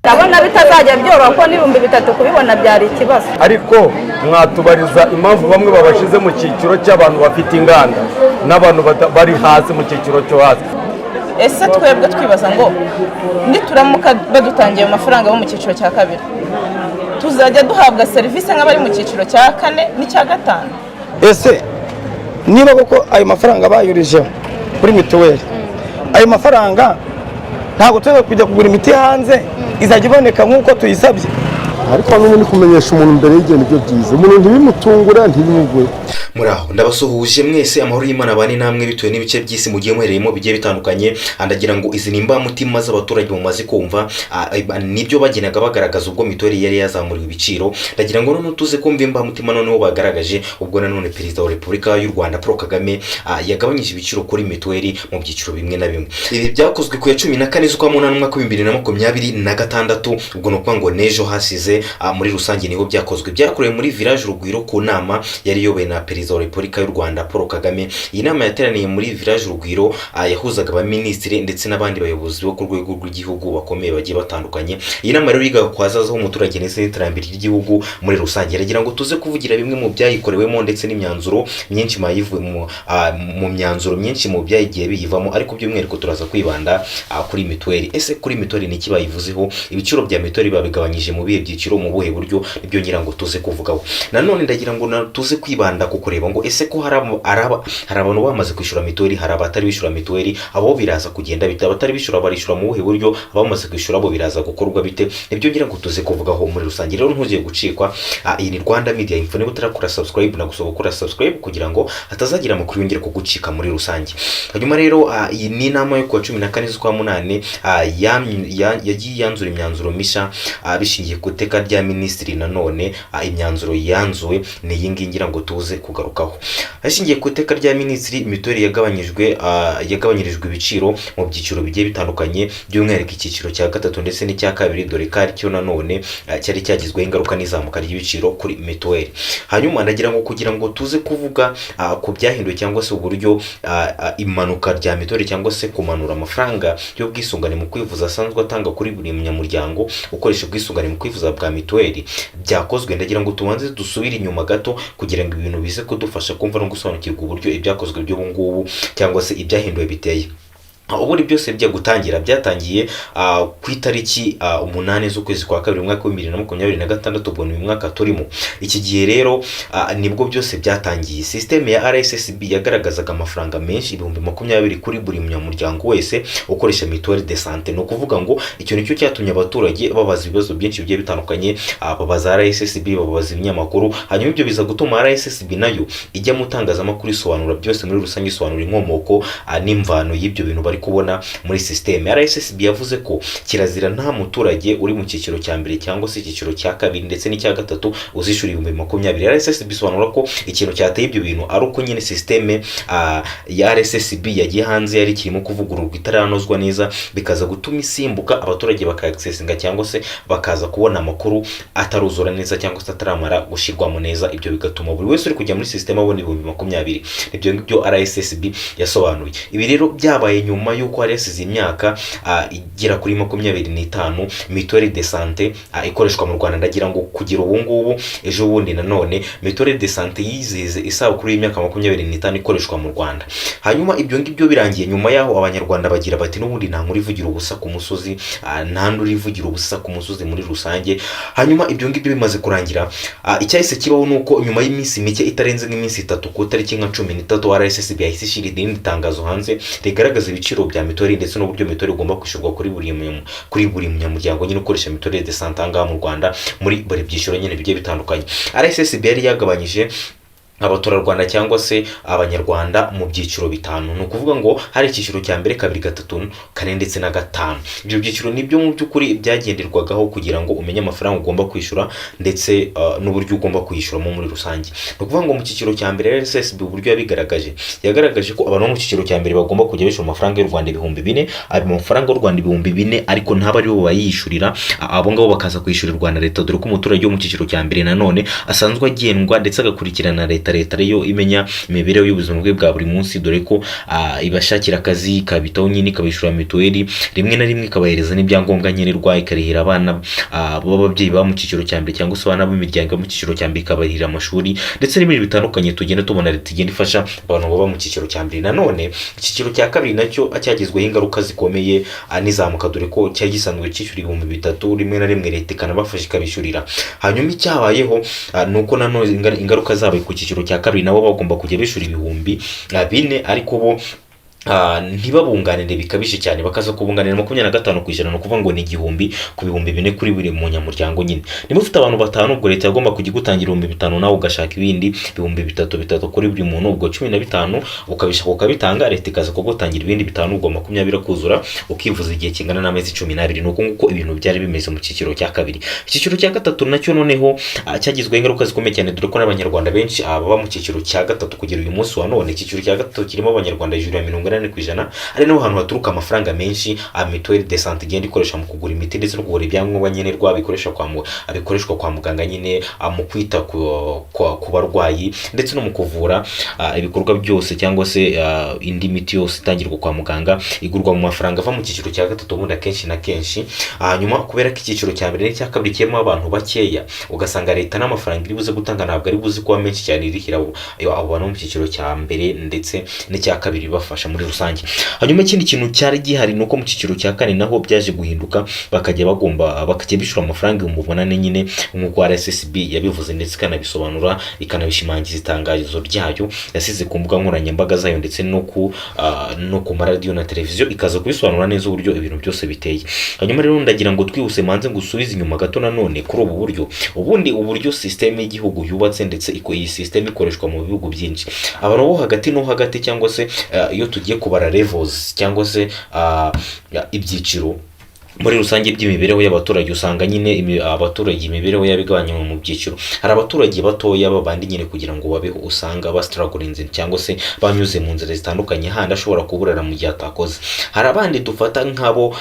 Ndabona bitazajya byoroha kuko n'3,000 kubibona byari ikibazo. Ariko mwatubariza impamvu bamwe babashyize mu cyiciro cy'abantu bafite inganda n'abantu bari hasi mu cyiciro cyo hasi. Ese twebwe twibaza ngo nituramuka badutangiye ayo mafaranga bo mu cyiciro cya kabiri, tuzajya duhabwa serivisi nk'abari mu cyiciro cya kane n'icya gatanu? Ese niba koko ayo mafaranga bayurijeho kuri mituweli, ayo mafaranga ntabwo tujya kujya kugura imiti hanze, izajya iboneka nk'uko tuyisabye? Ariko n'ubundi kumenyesha umuntu mbere y'igihe nibyo byiza, umuntu ntibimutungure, ntibimugwe. Muri aho, ndabasuhuje mwese, amahoro y'Imana bane namwe bitewe n'ibice by'isi mugiye muherereyemo bigiye bitandukanye. Ndagira ngo izi ni imbamutima z'abaturage mumaze kumva, nibyo bagendaga bagaragaza ubwo mituweli yari yazamuriwe ibiciro. Ndagira ngo noneho tuze kumva imbamutima noneho bagaragaje ubwo nanone Perezida wa Repubulika y'u Rwanda Paul Kagame yagabanyije ibiciro kuri mituweli mu byiciro bimwe na bimwe. Ibi byakozwe ku ya 14 z'ukwa munani, umwaka wa 2026. Ubwo ni ukuvuga ngo n'ejo hasize muri rusange niho byakozwe. Byakorewe muri Village Urugwiro ku nama yari iyobowe na Perezida wa Repubulika y'u Rwanda Paul Kagame. Iyi nama yateraniye muri Village Urugwiro yahuzaga abaminisitiri ndetse n'abandi bayobozi bo ku rwego rw'igihugu bakomeye bagiye batandukanye. Iyi nama rero yigaga ku hazaza h'umuturage ndetse n'iterambere ry'igihugu muri rusange. Ndagira ngo tuze kuvugira bimwe mu byayikorewemo ndetse n'imyanzuro myinshi mu myanzuro myinshi mu byayigiye biyivamo, ariko by'umwihariko turaza kwibanda kuri mituweli. Ese kuri mituweli ni iki bayivuzeho? Ibiciro bya mituweli babigabanyije mu bihe byiciro, mu buhe buryo? Nibyo ngira ngo tuze kuvugaho. Nanone ndagira ngo tuze kwibanda ku kureba ngo ese ko hari abantu bamaze kwishyura mituweli, hari abatari bishyura mituweli, abo biraza kugenda bite? Abatari bishyura barishyura mu buhe buryo? Abamaze kwishyura bo biraza gukorwa bite? Nibyo ngira ngo tuze kuvugaho muri rusange. Rero ntugiye gucikwa. Iyi ni Rwanda Media Info. Niba utarakora subscribe, nagusaba gukora subscribe kugira ngo hatazagira amakuru yongera kugucika muri rusange. Hanyuma rero iyi ni inama yo kuwa 14 z'ukwa munani yagiye yanzura imyanzuro mishya bishingiye ku iteka rya minisitiri. Nanone imyanzuro yanzuwe ni iyi ngiyi ngira ngo tuze kugarukaho. Hashingiye ku iteka rya minisitiri, mituweli yagabanyirijwe ibiciro mu byiciro bigiye bitandukanye, by'umwihariko icyiciro cya gatatu ndetse n'icya kabiri, dore ko aricyo nanone cyari cyagizweho ingaruka n'izamuka ry'ibiciro kuri mituweli. Hanyuma ndagira ngo kugira ngo tuze kuvuga ku byahinduwe cyangwa se uburyo imanuka rya mituweli cyangwa se kumanura amafaranga y'ubwisungane mu kwivuza asanzwe atanga kuri buri munyamuryango ukoresha ubwisungane mu kwivuza bwa mituweli byakozwe, ndagira ngo tubanze dusubire inyuma gato kugira ngo ibintu bize kudufasha kumva no gusobanukirwa uburyo ibyakozwe by'ubu ngubu cyangwa se ibyahinduwe biteye. Ubundi byose bijya gutangira byatangiye ku itariki 8 z'ukwezi kwa kabiri, umwaka wa 2026. Ubwo ni uyu mwaka turimo. Iki gihe rero nibwo byose byatangiye. Sisiteme ya RSSB yagaragazaga amafaranga menshi, 20,000 kuri buri munyamuryango wese ukoresha mutuelle de santé. Ni ukuvuga ngo icyo nicyo cyatumye abaturage babaza ibibazo byinshi bigiye bitandukanye, babaza RSSB, babaza ibinyamakuru. Hanyuma ibyo biza gutuma RSSB nayo ijya mu itangazamakuru, isobanura byose muri rusange, isobanura inkomoko n'imvano y'ibyo bintu bari kubona muri sisiteme. RSSB yavuze ko kirazira, nta muturage uri mu cyiciro cya mbere cyangwa se icyiciro cya kabiri ndetse n'icya gatatu uzishyura 20,000. RSSB isobanura ko ikintu cyateye ibyo bintu ari uko nyine sisiteme ya RSSB yagiye hanze yari ikirimo kuvugururwa, itaranozwa neza, bikaza gutuma isimbuka, abaturage bakayakisesinga cyangwa se bakaza kubona amakuru ataruzura neza cyangwa se ataramara gushyirwamo neza. Ibyo bigatuma buri wese uri kujya muri sisiteme abona 20,000. Ibyo ngibyo RSSB yasobanuye. Ibi rero byabaye nyuma y'uko hari hasize imyaka igera kuri 25 mutuelle de santé ikoreshwa mu Rwanda. Ndagira ngo kugira ubu ngubu, ejo bundi nanone mutuelle de santé yizihize isabukuru y'imyaka 25 ikoreshwa mu Rwanda. Hanyuma ibyo ngibyo birangiye, nyuma y'aho Abanyarwanda bagira bati: "N'ubundi nta nkuru ivugira ubusa ku musozi, nta nduru ivugira ubusa ku musozi" muri rusange. Hanyuma ibyo ngibyo bimaze kurangira, icyahise kibaho ni uko nyuma y'iminsi mike itarenze nk'iminsi 3, ku itariki nka 13, RSSB yahise ishyira irindi tangazo hanze rigaragaza ibiciro bya mituweli ndetse n'uburyo mituweli igomba kwishyurwa kuri buri munyamuryango nyine ukoresha mutuelle de santé aha ngaha mu Rwanda, muri buri byiciro nyine bigiye bitandukanye. RSSB yari yagabanyije abaturarwanda cyangwa se Abanyarwanda mu byiciro bitanu. Ni ukuvuga ngo hari icyiciro cya mbere, kabiri, gatatu, kane ndetse na gatanu. Ibyo byiciro nibyo mu by'ukuri byagenderwagaho kugira ngo umenye amafaranga ugomba kwishyura ndetse n'uburyo ugomba kuyishyuramo muri rusange. Ni ukuvuga ngo mu cyiciro cya mbere, RSSB uburyo yabigaragaje, yagaragaje ko abantu bo mu cyiciro cya mbere bagomba kujya bishyura amafaranga y'u Rwanda 4000. Ayo mafaranga y'u Rwanda 4000 ariko ntaba aribo bayishyurira, abo ngabo bakaza kwishyurirwa na leta, dore ko umuturage wo mu cyiciro cya mbere nanone asanzwe agendwa ndetse agakurikirana na leta. leta. Leta ariyo imenya imibereho y'ubuzima bwe bwa buri munsi, dore ko ibashakira akazi, ikabitaho nyine, ikabishyura mituweli, rimwe na rimwe ikabahereza n'ibyangombwa nkenerwa, ikarihira abana b'ababyeyi baba mu cyiciro cya mbere cyangwa se abana b'imiryango yo mu cyiciro cya mbere, ikabarihira amashuri ndetse n'ibindi bitandukanye tugenda tubona leta igenda ifasha abantu baba mu cyiciro cya mbere. Nanone icyiciro cya kabiri nacyo cyagizweho ingaruka zikomeye n'izamuka, dore ko cyari gisanzwe cyishyura 3000, rimwe na rimwe leta ikanabafasha ikabishyurira. Hanyuma icyabayeho ni uko nanone ingaruka zabaye ku cyiciro cya kabiri, nabo bagomba kujya bishyura 4000, ariko bo ntibabunganire bikabije cyane, bakaza kubunganira 25%. Ni ukuvuga ngo ni 1000 ku 4000 kuri buri munyamuryango nyine. Niba ufite abantu batanu, ubwo leta yagomba kujya igutangira 5000, nawe ugashaka ibindi 3000 bitatu kuri buri muntu, ubwo 15 ukabishaka ukabitanga, leta ikaza kugutangira ibindi bitanu, ubwo 20 akuzura, ukivuza igihe kingana n'amezi 12. Ni uko nguko ibintu byari bimeze mu cyiciro cya kabiri. Icyiciro cya gatatu nacyo noneho cyagizweho ingaruka zikomeye cyane, dore ko n'abanyarwanda benshi baba mu cyiciro cya gatatu kugera uyu munsi wa none. Icyiciro cya gatatu kirimo abanyarwanda hejuru ya 80%, ari naho hantu haturuka amafaranga menshi mutuelle de santé igenda ikoresha mu kugura imiti ndetse no kugura ibyangombwa nkenerwa bikoreshwa kwa muganga nyine, mu kwita ku barwayi ndetse no mu kuvura, ibikorwa byose cyangwa se indi miti yose itangirwa kwa muganga igurwa mu mafaranga ava mu cyiciro cya gatatu ubundi akenshi na kenshi. Hanyuma kubera ko icyiciro cya mbere n'icya kabiri kirimo abantu bakeya, ugasanga leta n'amafaranga iri buze gutanga ntabwo ari buze kuba menshi cyane irihira abo bantu mu cyiciro cya mbere ndetse n'icya kabiri, bibafasha muri rusange. Hanyuma ikindi kintu cyari gihari ni uko mu cyiciro cya kane naho byaje guhinduka, bakajya bagomba bakajya bishyura amafaranga 8000 nyine, nk'uko RSSB yabivuze ndetse ikanabisobanura, ikanabishimangiza itangazo ryayo yasize ku mbuga nkoranyambaga zayo ndetse no ku maradiyo na televiziyo, ikaza kubisobanura neza uburyo ibintu byose biteye. Hanyuma rero ndagira ngo twihuse manze ngusubize inyuma gato nanone kuri ubu buryo. Ubundi uburyo sisiteme y'igihugu yubatse, ndetse iyi sisiteme ikoreshwa mu bihugu byinshi, abantu bo hagati no hagati cyangwa se iyo tugiye kubara levels cyangwa se ibyiciro muri rusange by'imibereho y'abaturage, usanga nyine abaturage imibereho yabo igabanywa mu byiciro. Hari abaturage batoya, babandi nyine kugira ngo babeho usanga bastrugglinze cyangwa se banyuze mu nzira zitandukanye, handi ashobora kuburara mu gihe atakoze. Hari abandi dufata nk'abo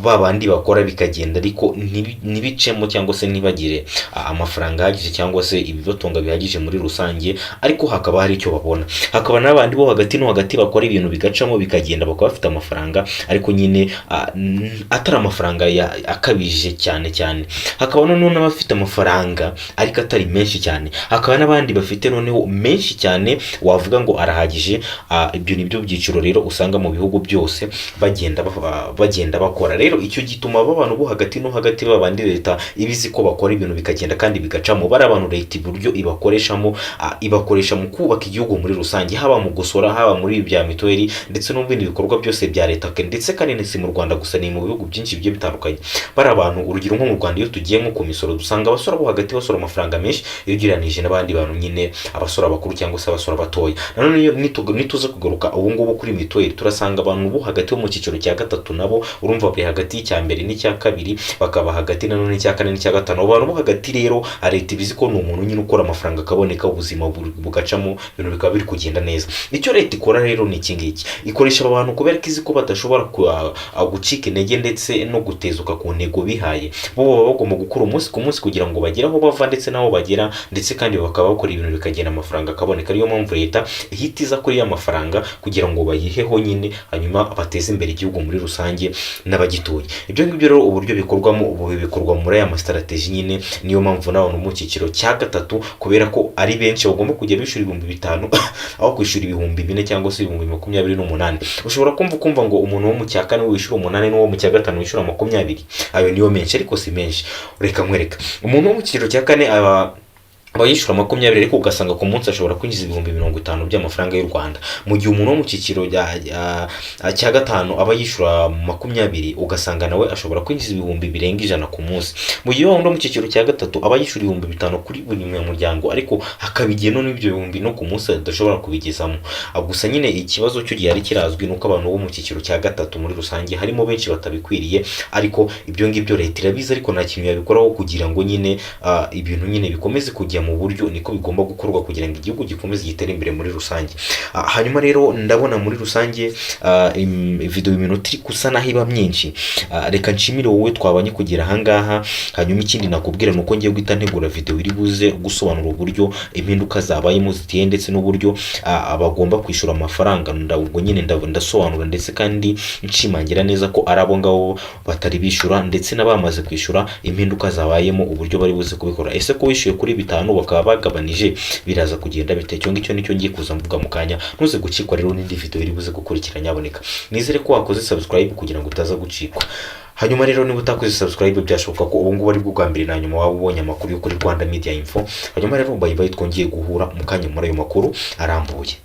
babandi bakora bikagenda, ariko ntibicemo cyangwa se ntibagire amafaranga ahagije cyangwa se ibibatunga bihagije muri rusange, ariko hakaba hari icyo babona. Hakaba n'abandi bo hagati no hagati bakora ibintu bigacamo bikagenda, bakaba bafite amafaranga ariko nyine atari amafaranga akabije cyane cyane. Hakaba noneho n'abafite amafaranga ariko atari menshi cyane. Hakaba n'abandi bafite noneho menshi cyane wavuga ngo arahagije. Ibyo ni byo byiciro rero usanga mu bihugu byose bagenda bakora. Rero icyo gituma aba bantu bo hagati no hagati, babandi leta iba izi ko bakora ibintu bikagenda kandi bigacamo, bari abantu leta iburyo ibakoreshamo, ibakoresha mu kubaka igihugu muri rusange, haba mu gusora, haba muri ibi bya mituweli ndetse no mu bindi bikorwa byose bya leta. Ndetse kandi si mu Rwanda gusa, ni mu bihugu byinshi bigiye bitandukanye. Bari abantu, urugero nko mu Rwanda, iyo tugiye nko ku misoro, dusanga abasora bo hagati basora amafaranga menshi iyo ugereranije n'abandi bantu nyine, abasora bakuru cyangwa se abasora batoya. Nanone iyo nituza kugaruka ubu ngubu kuri mituweli, turasanga abantu bo hagati bo mu cyiciro cya gatatu nabo urumva bari hagati y'icya mbere n'icya kabiri, bakaba hagati nanone n'icya kane n'icya gatanu. Abo bantu bo hagati rero leta ibizi ko ni umuntu nyine ukora amafaranga akaboneka, ubuzima bugacamo, ibintu bikaba biri kugenda neza. Icyo leta ikora rero ni iki ngiki: ikoresha aba bantu kubera ko izi ko badashobora gucika intege ndetse no gutezuka ku ntego bihaye. Bo baba bagomba gukora umunsi ku munsi kugira ngo bagere aho bava ndetse n'aho bagera, ndetse kandi bakaba bakora ibintu bikagenda, amafaranga akaboneka. Ariyo mpamvu leta ihita iza kuri ya mafaranga kugira ngo bayiheho nyine, hanyuma bateze imbere igihugu muri rusange n'abagituye. Ibyo ngibyo rero uburyo bikorwamo ubu bikorwa muri aya masitarateji nyine. Niyo mpamvu n'abantu mu cyiciro cya gatatu, kubera ko ari benshi, bagomba kujya bishyura 5000 aho kwishyura 4000 cyangwa se 28,000. Ushobora kumva ukumva ngo umuntu wo mu cya kane wishyura umunani n'uwo mu cya gatanu wishyura 20, ayo niyo menshi, ariko si menshi. Reka nkwereka, umuntu wo mu cyiciro cya kane aba yishyura 20, ariko ugasanga ku munsi ashobora kwinjiza 50,000 by'amafaranga y'u Rwanda, mu gihe umuntu wo mu cyiciro cya gatanu aba yishyura 20, ugasanga nawe ashobora kwinjiza ibihumbi birenga 100 ku munsi, mu gihe wa wundi wo mu cyiciro cya gatatu aba yishyura 5000 kuri buri munyamuryango, ariko hakaba igihe none ibyo bihumbi no ku munsi adashobora kubigezamo. Gusa nyine ikibazo cyo gihari kirazwi, ni uko abantu bo mu cyiciro cya gatatu muri rusange harimo benshi batabikwiriye, ariko ibyo ngibyo leta irabizi, ariko nta kintu yabikoraho kugira ngo nyine ibintu nyine bikomeze kujya mu mu buryo, niko bigomba gukorwa kugira ngo igihugu gikomeze gitere imbere muri rusange. Hanyuma rero ndabona muri rusange video iminota iri gusa naho iba myinshi. Reka nshimire wowe twabanye kugera ahangaha. Hanyuma ikindi nakubwira ni uko ngiye guhita ntegura video iri buze gusobanura uburyo impinduka zabayemo ziteye, ndetse n'uburyo bagomba kwishyura amafaranga. Ubwo nyine ndasobanura ndetse kandi nshimangira neza ko ari abo ngabo batari bishyura ndetse n'abamaze kwishyura, impinduka zabayemo, uburyo bari buze kubikora. Ese ko wishyuye kuri 5 bakaba bagabanije, biraza kugenda bite? Icyo ngicyo nicyo ngiye kuza mvuga mu kanya. Ntuze gucikwa rero n'indi video iri buze gukurikira. Nyaboneka nizere ko wakoze subscribe kugira ngo utaza gucikwa. Hanyuma rero niba utakoze subscribe, byashoboka ko ubu ngubu ari bwo bwa mbere na nyuma waba ubonye amakuru yo kuri Rwanda Media Info. Hanyuma rero bye bye, twongeye guhura mu kanya muri ayo makuru arambuye.